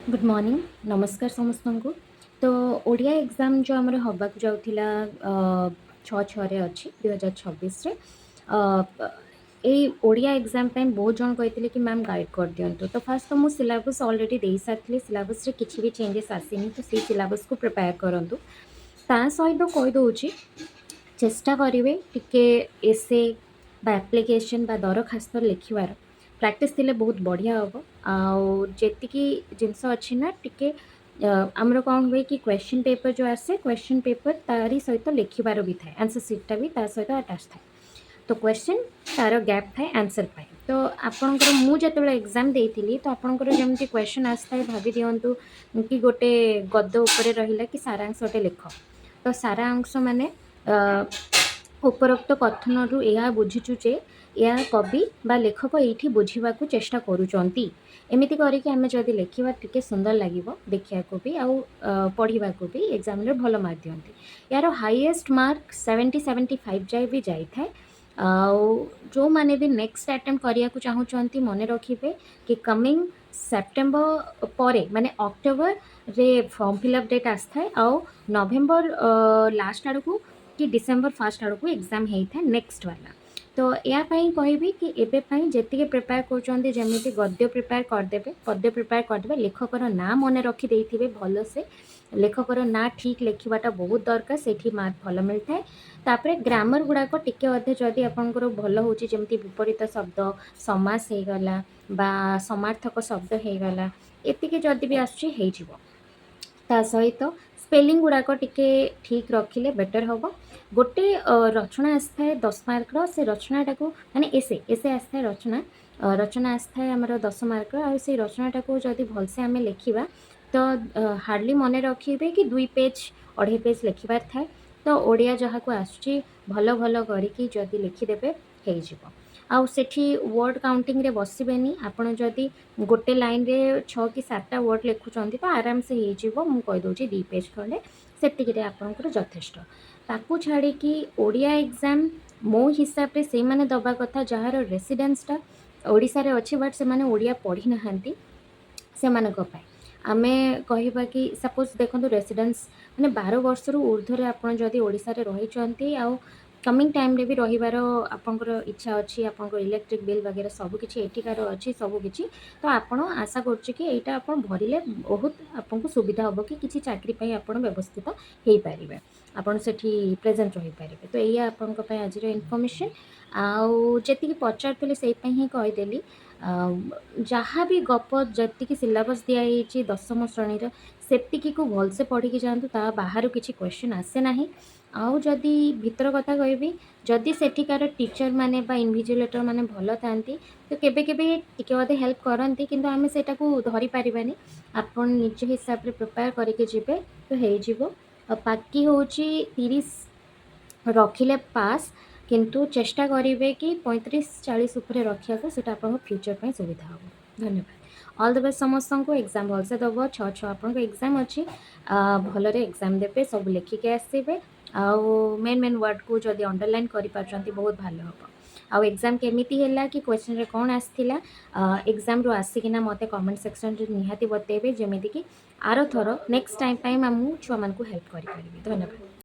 Good morning, ନମସ୍କାର ସମସ୍ତଙ୍କୁ। ତ ଓଡ଼ିଆ ଏକ୍ଜାମ୍ ଯେଉଁ ଆମର ହେବାକୁ ଯାଉଥିଲା, 6/6ରେ ଅଛି 2026ରେ। ଏଇ ଓଡ଼ିଆ ଏକ୍ଜାମ୍ ପାଇଁ ବହୁତ ଜଣ କହିଥିଲେ କି ମ୍ୟାମ୍, ଗାଇଡ଼ କରିଦିଅନ୍ତୁ। ତ ଫାର୍ଷ୍ଟ ତ ମୁଁ ସିଲାବସ୍ ଅଲରେଡ଼ି ଦେଇସାରିଥିଲି। ସିଲାବସ୍ରେ କିଛି ବି ଚେଞ୍ଜେସ୍ ଆସିନି, ତ ସେଇ ସିଲାବସ୍କୁ ପ୍ରିପେୟାର କରନ୍ତୁ। ତା ସହିତ କହିଦେଉଛି, ଚେଷ୍ଟା କରିବେ ଟିକେ ଏସେ ବା ଆପ୍ଲିକେସନ୍ ବା ଦରଖାସ୍ତ ଲେଖିବାର ପ୍ରାକ୍ଟିସ୍ ଥିଲେ ବହୁତ ବଢ଼ିଆ ହେବ। ଆଉ ଯେତିକି ଜିନିଷ ଅଛି ନା, ଟିକେ ଆମର କ'ଣ ହୁଏ କି କ୍ୱେଶ୍ଚନ୍ ପେପର୍ ଯେଉଁ ଆସେ, କ୍ୱେଶ୍ଚନ୍ ପେପର୍ ତାରି ସହିତ ଲେଖିବାର ବି ଥାଏ, ଆନ୍ସର୍ ସିଟ୍ଟା ବି ତା ସହିତ ଆଟାଚ୍ ଥାଏ। ତ କ୍ୱେଶ୍ଚନ୍ ତାର ଗ୍ୟାପ୍ ଥାଏ ଆନ୍ସର୍ ପାଇଁ। ତ ଆପଣଙ୍କର, ମୁଁ ଯେତେବେଳେ ଏକ୍ଜାମ୍ ଦେଇଥିଲି, ତ ଆପଣଙ୍କର ଯେମିତି କ୍ୱେଶ୍ଚନ୍ ଆସିଥାଏ, ଭାବି ଦିଅନ୍ତୁ କି ଗୋଟେ ଗଦ୍ୟ ଉପରେ ରହିଲା କି ସାରାଂଶଟେ ଲେଖ। ତ ସାରାଂଶ ମାନେ ଉପରୋକ୍ତ କଥନରୁ ଏହା ବୁଝିଛୁ ଯେ ଏହା କବି ବା ଲେଖକ ଏଇଠି ବୁଝିବାକୁ ଚେଷ୍ଟା କରୁଛନ୍ତି। ଏମିତି କରିକି ଆମେ ଯଦି ଲେଖିବା, ଟିକେ ସୁନ୍ଦର ଲାଗିବ ଦେଖିବାକୁ ବି ଆଉ ପଢ଼ିବାକୁ ବି। ଏକ୍ଜାମ୍ରେ ଭଲ ମାର୍କ ଦିଅନ୍ତି। ଏହାର ହାଇଏଷ୍ଟ ମାର୍କ 70, 75 ଯାଏ ବି ଯାଇଥାଏ। ଆଉ ଯେଉଁମାନେ ବି ନେକ୍ସଟ ଆଟେମ୍ପ୍ଟ କରିବାକୁ ଚାହୁଁଛନ୍ତି, ମନେ ରଖିବେ କି କମିଂ ସେପ୍ଟେମ୍ବର ପରେ, ମାନେ ଅକ୍ଟୋବରରେ ଫର୍ମ ଫିଲ୍ଅପ୍ ଡେଟ୍ ଆସିଥାଏ ଆଉ ନଭେମ୍ବର ଲାଷ୍ଟ ଆଡ଼କୁ କି ଡିସେମ୍ବର ଫାର୍ଷ୍ଟ ଆଡ଼କୁ ଏକ୍ଜାମ୍ ହେଇଥାଏ ନେକ୍ସଟ ବାଲା। ତ ଏହା ପାଇଁ କହିବି କି ଏବେ ପାଇଁ ଯେତିକି ପ୍ରିପେୟାର କରୁଛନ୍ତି, ଯେମିତି ଗଦ୍ୟ ପ୍ରିପେୟାର କରିଦେବେ, ପଦ୍ୟ ପ୍ରିପେୟାର କରିଦେବେ, ଲେଖକର ନାଁ ମନେ ରଖିଦେଇଥିବେ ଭଲସେ। ଲେଖକର ନାଁ ଠିକ୍ ଲେଖିବାଟା ବହୁତ ଦରକାର, ସେଇଠି ମାର୍କ ଭଲ ମିଳିଥାଏ। ତାପରେ ଗ୍ରାମର ଗୁଡ଼ାକ ଟିକେ ଅଧେ ଯଦି ଆପଣଙ୍କର ଭଲ ହେଉଛି, ଯେମିତି ବିପରୀତ ଶବ୍ଦ, ସମାସ ହେଇଗଲା ବା ସମାର୍ଥକ ଶବ୍ଦ ହେଇଗଲା, ଏତିକି ଯଦି ବି ଆସୁଛି, ହେଇଯିବ। ତା ସହିତ ସ୍ପେଲିଂ ଗୁଡ଼ାକ ଟିକେ ଠିକ୍ ରଖିଲେ ବେଟର୍ ହେବ। ଗୋଟେ ରଚନା ଆସିଥାଏ 10 ମାର୍କର। ସେ ରଚନାଟାକୁ, ମାନେ ଏସେ ଏସେ ଆସିଥାଏ, ରଚନା ଆସିଥାଏ ଆମର 10 ମାର୍କର। ଆଉ ସେଇ ରଚନାଟାକୁ ଯଦି ଭଲସେ ଆମେ ଲେଖିବା, ତ ହାର୍ଡ଼ଲି ମନେ ରଖିବେ କି 2 ପେଜ୍, ଅଢ଼େଇ ପେଜ୍ ଲେଖିବାର ଥାଏ। ତ ଓଡ଼ିଆ ଯାହାକୁ ଆସୁଛି, ଭଲ ଭଲ କରିକି ଯଦି ଲେଖିଦେବେ, ହେଇଯିବ। ଆଉ ସେଠି ୱାର୍ଡ଼ କାଉଣ୍ଟିଂରେ ବସିବେନି। ଆପଣ ଯଦି ଗୋଟେ ଲାଇନ୍ରେ ଛଅ କି ସାତଟା ୱାର୍ଡ଼ ଲେଖୁଛନ୍ତି, ତ ଆରାମସେ ହେଇଯିବ। ମୁଁ କହିଦେଉଛି, 2 ପେଜ୍ ଖଣ୍ଡେ, ସେତିକିରେ ଆପଣଙ୍କର ଯଥେଷ୍ଟ। ତାକୁ ଛାଡ଼ିକି ଓଡ଼ିଆ ଏକ୍ଜାମ୍ ମୋ ହିସାବରେ ସେଇମାନେ ଦେବା କଥା ଯାହାର ରେସିଡେନ୍ସଟା ଓଡ଼ିଶାରେ ଅଛି, ବଟ୍ ସେମାନେ ଓଡ଼ିଆ ପଢ଼ି ନାହାନ୍ତି। ସେମାନଙ୍କ ପାଇଁ ଆମେ କହିବା କି ସପୋଜ୍ ଦେଖନ୍ତୁ, ରେସିଡେନ୍ସ ମାନେ 12 ବର୍ଷରୁ ଉର୍ଦ୍ଧ୍ୱରେ ଆପଣ ଯଦି ଓଡ଼ିଶାରେ ରହିଛନ୍ତି ଆଉ କମିଂ ଟାଇମ୍ରେ ବି ରହିବାର ଆପଣଙ୍କର ଇଚ୍ଛା ଅଛି, ଆପଣଙ୍କର ଇଲେକ୍ଟ୍ରିକ୍ ବିଲ୍ ବଗେରା ସବୁକିଛି ଏଠିକାର ଅଛି ସବୁକିଛି, ତ ଆପଣ ଆଶା କରୁଛି କି ଏଇଟା ଆପଣ ଭରିଲେ ବହୁତ ଆପଣଙ୍କୁ ସୁବିଧା ହେବ କି କିଛି ଚାକିରି ପାଇଁ ଆପଣ ବ୍ୟବସ୍ଥିତ ହେଇପାରିବେ, ଆପଣ ସେଠି ପ୍ରେଜେଣ୍ଟ ରହିପାରିବେ। ତ ଏଇଆ ଆପଣଙ୍କ ପାଇଁ ଆଜିର ଇନଫର୍ମେସନ୍। ଆଉ ଯେତିକି ପଚାରୁଥିଲେ, ସେଇ ପାଇଁ ହିଁ କହିଦେଲି। ଆଉ ଯାହା ବି ଗପ, ଯେତିକି ସିଲାବସ୍ ଦିଆହେଇଛି ଦଶମ ଶ୍ରେଣୀର, ସେତିକିକୁ ଭଲସେ ପଢ଼ିକି ଯାଆନ୍ତୁ। ତା ବାହାରୁ କିଛି କ୍ୱେଶ୍ଚନ୍ ଆସେ ନାହିଁ। ଆଉ ଯଦି ଭିତର କଥା କହିବି, ଯଦି ସେଠିକାର ଟିଚର୍ ମାନେ ବା ଇନଭିଜିଲେଟର୍ ମାନେ ଭଲ ଥାଆନ୍ତି, ତ କେବେ କେବେ ଟିକେ ଅଧେ ହେଲ୍ପ କରନ୍ତି, କିନ୍ତୁ ଆମେ ସେଇଟାକୁ ଧରିପାରିବାନି। ଆପଣ ନିଜ ହିସାବରେ ପ୍ରିପେୟାର କରିକି ଯିବେ ତ ହେଇଯିବ। ଆଉ ବାକି ହେଉଛି 30 ରଖିଲେ ପାସ୍, କିନ୍ତୁ ଚେଷ୍ଟା କରିବେ କି 35, 40 ଉପରେ ରଖିବାକୁ। ସେଇଟା ଆପଣଙ୍କ ଫ୍ୟୁଚର୍ ପାଇଁ ସୁବିଧା ହେବ। ଧନ୍ୟବାଦ, ଅଲ୍ the best ସମସ୍ତଙ୍କୁ। ଏକ୍ଜାମ୍ ଭଲସେ ଦେବ। 6/6 ଆପଣଙ୍କ ଏକ୍ଜାମ୍ ଅଛି। ଭଲରେ ଏକ୍ଜାମ୍ ଦେବେ, ସବୁ ଲେଖିକି ଆସିବେ। ଆଉ ମେନ୍ ମେନ୍ ୱାର୍ଡ଼କୁ ଯଦି ଅଣ୍ଡରଲାଇନ୍ କରିପାରୁଛନ୍ତି, ବହୁତ ଭଲ ହେବ। ଆଉ ଏକ୍ଜାମ୍ କେମିତି ହେଲା କି କ୍ୱେଶ୍ଚନରେ କ'ଣ ଆସିଥିଲା, ଏକ୍ଜାମ୍ରୁ ଆସିକିନା ମୋତେ କମେଣ୍ଟ ସେକ୍ସନରେ ନିହାତି ବତେଇବେ, ଯେମିତିକି ଆରଥର ନେକ୍ସଟ ଟାଇମ୍ ପାଇଁ ମୁଁ ଛୁଆମାନଙ୍କୁ ହେଲ୍ପ କରିପାରିବି। ଧନ୍ୟବାଦ।